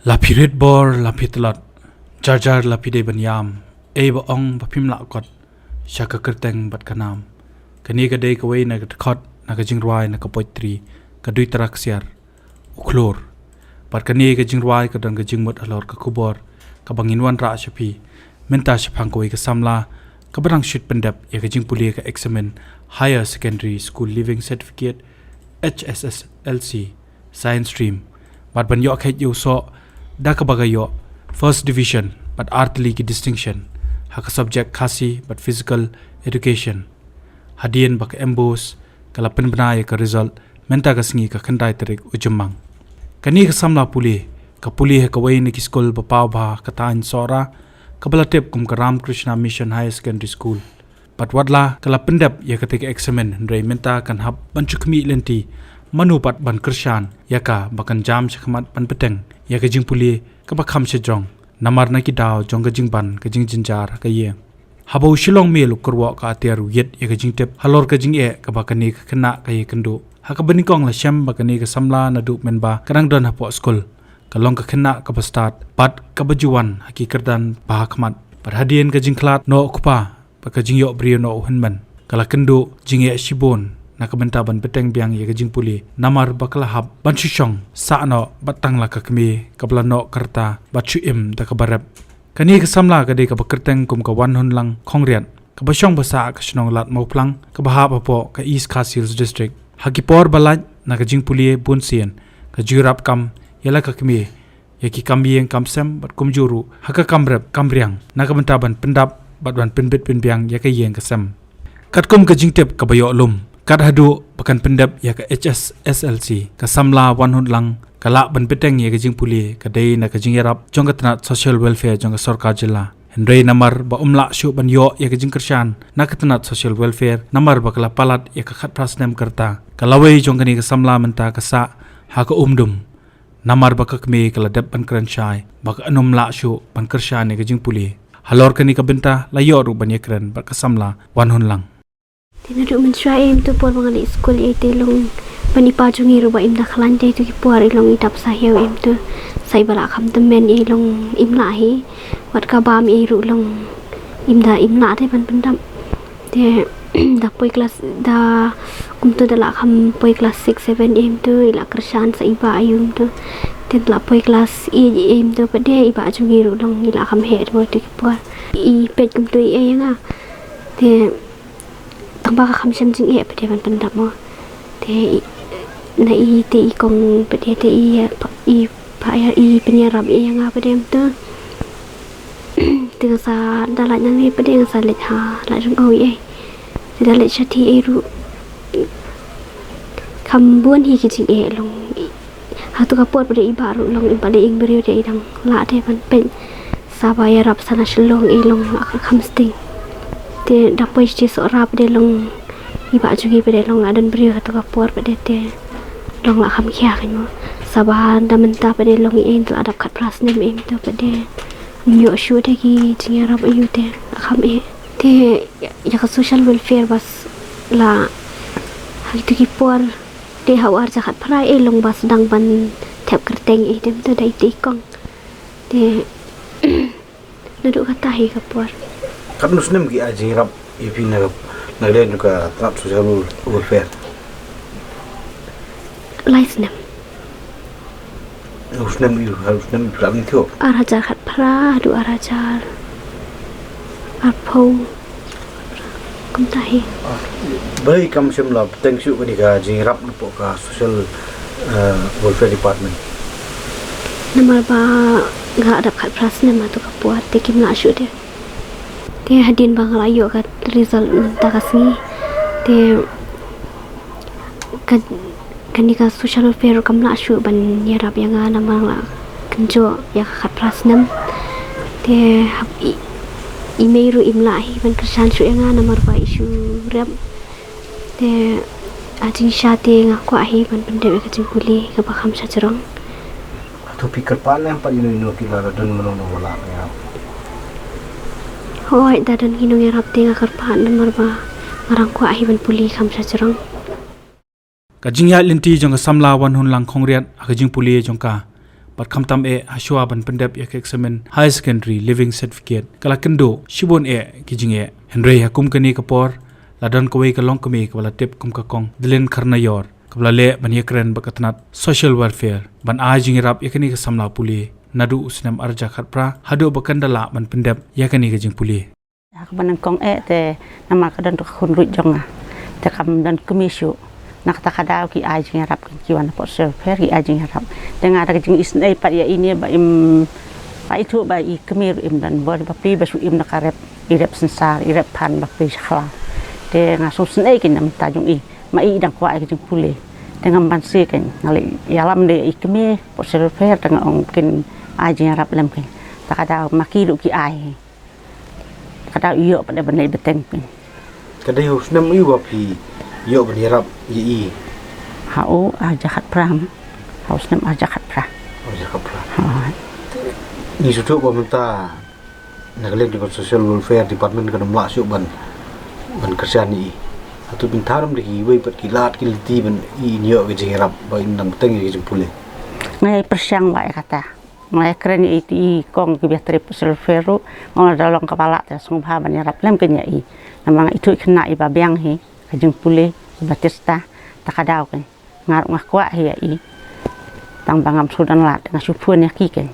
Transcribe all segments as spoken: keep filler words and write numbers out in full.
La phi rit bor, la phi tlot, jar jar la phi dei ban ïam, ei ba ong ba phim lah kot, sha ka kyrteng bad ka nam. Kane ka dei kawei na ka dkhot na ka jingrwai na ka poetry, Ka Duitara Ksiar, U Khlur. Bad kane ka jingrwai ka don ka jingmut halor ka khubor kaba ngin wanrah sha phi mynta shaphang kawei ka samla kaba dang shit pyndep ïa ka jingpule ka eksamin Higher Secondary School Leaving Certificate, H S S L C, Science Stream, bad ban ïoh kheit ïa u soh da kaba ka ïoh First Division bad ar tylli ki distinction ha ka subject Khasi bad Physical Education. Hadien ba ka MBOSE ka la pynbna ïa ka result mynta ka sngi ka khyndai tarik u Jymmang. Kane ka samla pule ka pule ha kawei na ki skul ba paw bha ha ka thaiñ Sohra kaba la tip kum ka Ramakrishna Mission Higher Secondary School. Bad watla ka la pyndep ïa kata ka eksamin, hynrei mynta kan hap ban shu khmih lynti mano pat ban kyrshan ïa ka ba kan jam shakhmat ban bteng ïa ka jingpule kaba kham shajrong namar na ki daw jong ka jingban ka jingjynjar ha ka ïing. Haba u Shillong Mail u kyrwoh ka atiar u ïit ïa ka jingtip halor ka jingeh kaba kane ka khynnah ka ïakynduh, ha kaba nyngkong la shem ba kane ka samla naduh mynba ka dang don hapoh skul ka long ka khynnah kaba stad bad kaba ju wan ha ki kyrdan ba ha khmat. Bad hadien ka jingkhlad noh u kpa bad ka jingïoh briew noh u hynmen, ka la kynduh jingeh shibun na ka bynta ban bteng biang ïa ka jingpule namar ba ka la hap ban shu shong sah noh bad tang la ka kmie kaba la noh ka rta bad shu im da kaba rep. Kane ka samla ka dei kaba kyrteng kum ka Wanhunlang Khongriat, kaba shong ba sah ka shnong Lad Mawphlang kaba hap hapoh ka East Khasi Hills District. Ha ki por ba lait na ka jingpule bunsien ka ju ïarap kam ïa la ka kmie ïa ki kam ïing kam sem bad kumjuh ruh ha ka kam rep kam riang na ka bynta ban pyndap bad ban pynbit pynbiang ïa ka ïing ka sem. Katkum ka jingtip kaba ïoh lum, kat haduh ba kan pyndep ïa ka H S S L C, ka samla Wanhunlang ka lah ban bteng ïa ka jingpule ka dei na ka jingïarap jong ka tnat Social Welfare jong ka sorkar jylla. Hynrei namar ba um lah shuh ban ïoh ïa ka jingkyrshan na ka tnat Social Welfare namar ba ka la palat ïa ka khatphra snem ka rta, ka lawei jong kane ka samla mynta ka sah ha ka umdum. Namar ba ka kmie ka la dep ban kren shai ba kan ym lah shuh ban kyrshan ïa ka jingpule. Halor kane ka bynta la ïoh ruh ban ïakren bad ka samla Wanhunlang. Te naduh mynshuwa em tu por ba nga leit skul ei te long ban i pa jong ngi ruh ba im da khlaiñ te tu ki por i long i dap sa hiew em tu. Sa i ba la kham tymmen ei long im lah hi. Wat ka bam ei ruh long im da im lah te ban pyndap. Te da poi klas da kumtu da la kham poi klas six seven em tu i la kyrshan sa i ba ayu em tu. Te da la poi klas eight em tu pat de i ba jong ngi ruh long i la kham heh mo tu ki por. I peit kumtu i ei nga. Te tang ba ka kham shem jingeh pat de ban pyndap mo. Te i na i te i kong pat de te i i pa i pynïarap ei nga pat de em tu. Te nga sa da lait nangne pat de nga sa leit ha lait rung au ei. Te da leit sha thi ei ruh kham bun hi ki jingeh long. Ha tu ka por pat de i ba ruh long i ba leh ing briew de i dang lah de ban peit. Sa ba ïarap sa na Shillong ei long la kham sting. Te da poi shi Sohra pat de long i ba jong ngi pat de long la don briew ha tu ka por pat de te long la kham khia kan mo. Sa ba da mynta pat de long i ei la dap khatphra snem em tu pat de. Nyo shu de ki jingïarap ayu te la kham eh. Te ïa ka social welfare bas la ha tu ki por te ha u arja khatphra ei long bas dang ban thep kyrteng ei tem tu dei te kong. Te naduh kata hi ka por. Katno snem ki ai jingïarap ïa phi na ka, na ka liang ka tnat social welfare? Lai snem. U snem ïa, ha u snem ïa phi la leit thiuh? Ar hajar khatphra haduh ar hajar arphew. Kumta hi. Balei kam shym la bteng shuh kane ka jingïarap napoh ka social, eh, welfare department? Namar ba nga la dap khatphra snem ha tu ka por te kim lah shuh de. Te hadien ba nga la ïoh ka result mynta ka sngi te ka kane ka social welfare kam lah shuh ban ïarap ïa nga namar nga la kynjoh ïa ka khatphra snem. Te hap i, i mei ruh im lah hi ban kyrshan shuh ïa nga namar ba i shu rep. Te ha jingshisha te nga kwah hi ban pyndep ïa ka jingpule kaba kham shajrong. Hato phi kyrpad ne em pat ïano ïano ki la don mano mano ba lah ïarap? Hooid, da don ki nongïarap te nga kyrpad namar ba nga dang kwah hi ban pule kham shajrong. Ka jingïaid lynti jong ka samla Wanhunlang Khongriat ha ka jingpule jong ka bad khamtam eh hashwa ban pyndep ïa ka eksamin Higher Secondary Leaving Certificate ka la kynduh shibun eh ki jingeh. Hynrei ha kum kane ka por la don kawei ka longkmie kaba la tip kum ka Kong Delin Kharnaior kaba la leh ban ïakren bad ka tnat Social Welfare ban ai jingïarap ïa kane ka samla pule naduh u snem arhajar khatphra haduh ba kan da lah ban pyndep ïa kane ka jingpule. Ka ba nyngkong eh te namar ka don ka khun ruh jong nga. Te kam don kmie shuh. Na kata ka daw ki ai jingïarap ki wan na Social Welfare ki ai jingïarap. Te nga da ka jingisynei pat ïa ine ba im, ba ithuh ba i kmie ruh im don bor ba pli ba shu im na ka rep, i rep synsar, i rep phan ba pli sha khlaw. Te nga shu synei ki namar ta jong i, ma i dang kwah ïa ka jingpule. Te ngam banse kein, nga leh ïalam de i kmie Social Welfare te nga ong kin ai jingïarap lem kein. Ta ka daw ma ki ruh ki ai. Ka daw ïoh pat da ban leit bteng pyn. Ka dei ha u snem aïu ba phi ïoh ban ïarap ïa i? Ha u arhajar khatphra. Ha u snem arhajar khatphra. Arhajar khatphra. Ha. Ngi shu tip ba mynta na ka liang jong ka Social Welfare Department kan ym lah shuh ban, ban kyrshan ïa i. Hato phin thaw ïa kiwei pat ki lad ki lynti ban ïoh ka jingïarap ba in nang bteng ïa ka jingpule? Nga ïai pyrshang bha ïa kata. Nga ïakren ïa i Kong kiba ïatrei Social Welfare ruh, nga ong lada long kaba lah te sngewbha ban ïarap lem kein ïa i. Namar nga ithuh i khynnah iba biang hi ka jingpule, iba test ta, ta ka daw kein. Nga ruh nga kwah hi ïa i. Tang ba ngam shu don lad nga shu phone ïa ki kein.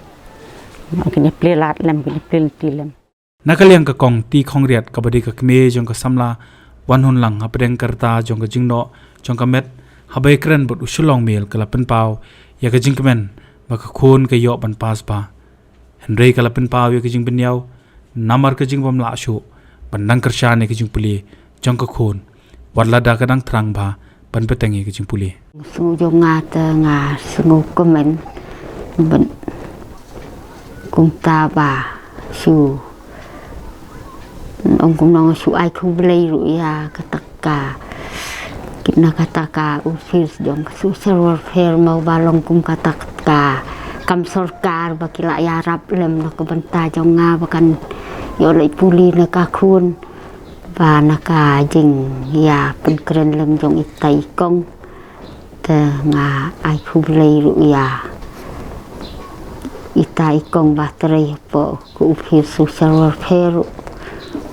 Nga ong kin ïa plie lad lem, kin ïa plie lynti lem. Na ka liang ka Kong T. Khongriat kaba dei ka kmie jong ka samla Wanhunlang hapdeng ka rta jong ka jingnoh jong ka met, haba ïakren bad u Shillong Mail ka la pynpaw ïa ka jingkmen ba ka khun ka ïoh ban pass bha. Hynrei ka la pynpaw ïa ka jingbynñiaw namar ka jingbym lah shuh ban nang kyrshan ïa ka jingpule jong ka khun. Wat lada ka dang thrang bha ban bteng ïa ka jingpule. Sngew jong nga te nga sngewkmen bad kumta ba shu ong kumno nga shu ai khublei ruh ïa kata ka, na kata ka office jong ka Social Welfare mo ba long kum kata ka kam sorkar ba ki la ïarap lem na ka bynta jong nga ba kan ïoh leit pule na ka khun. Ba na ka jingïapynkren lem jong ita i Kong te nga ai khublei ruh ïa ita i Kong ba trei hapoh ka office Social Welfare ruh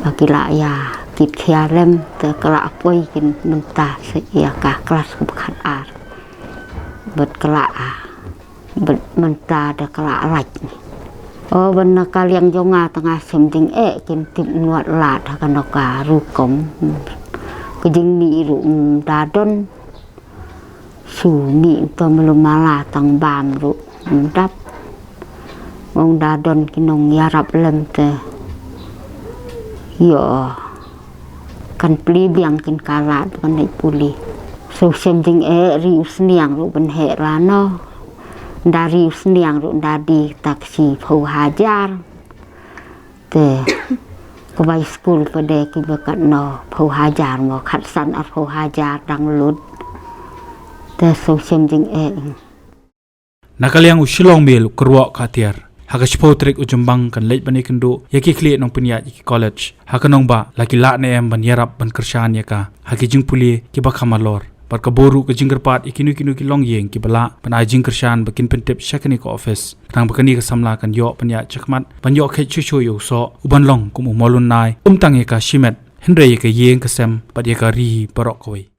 ba ki la ïa kit khia lem te ka la poi kin mynta sa ïa ka klas kaba khatar. Bad ka la, bad mynta da ka la lait. O, ban na ka liang jong nga te nga shem jingeh kin tip ym wad lad ha kano ka rukom. Ka jingmih ruh ym da don. Shu mih to melu mala tang bam ruh ym dap. Ong da don ki nongïarap lem te ïoh kan plie biang kin ka lad kan leit pule. Shu shem jingeh ri u sniang ruh ban heh lano. Nda ri u sniang ruh nda die taxi phew hajar. Te ka bai skul pat de kiba katno phew hajar mo, khatsan arphew hajar dang lut. Te shu shem jingeh. Na ka liang u Shillong Mail u kyrwoh ka atiar ha ka shiphew tarik u Jymmang kan leit ban ïakynduh ïa ki khlieh nongpynïaid ïa ki college ha ka nongbah la ki lah ne em ban ïarap ban kyrshan ïa ka ha ki jingpule kiba kham halor. Bad ka buh ruh ka jingkyrpad ïa kino kino ki longïing kiba lah ban ai jingkyrshan ba kin pyntip sha kane ka office khnang ba kane ka samla kan ïoh pynïaid shakhmat ban ïoh kheit shuh shuh ïa u soh u ban long kum u mawlynnai, ym tang ïa ka shimet hynrei ïa ka ïing ka sem bad ïa ka ri baroh kawei.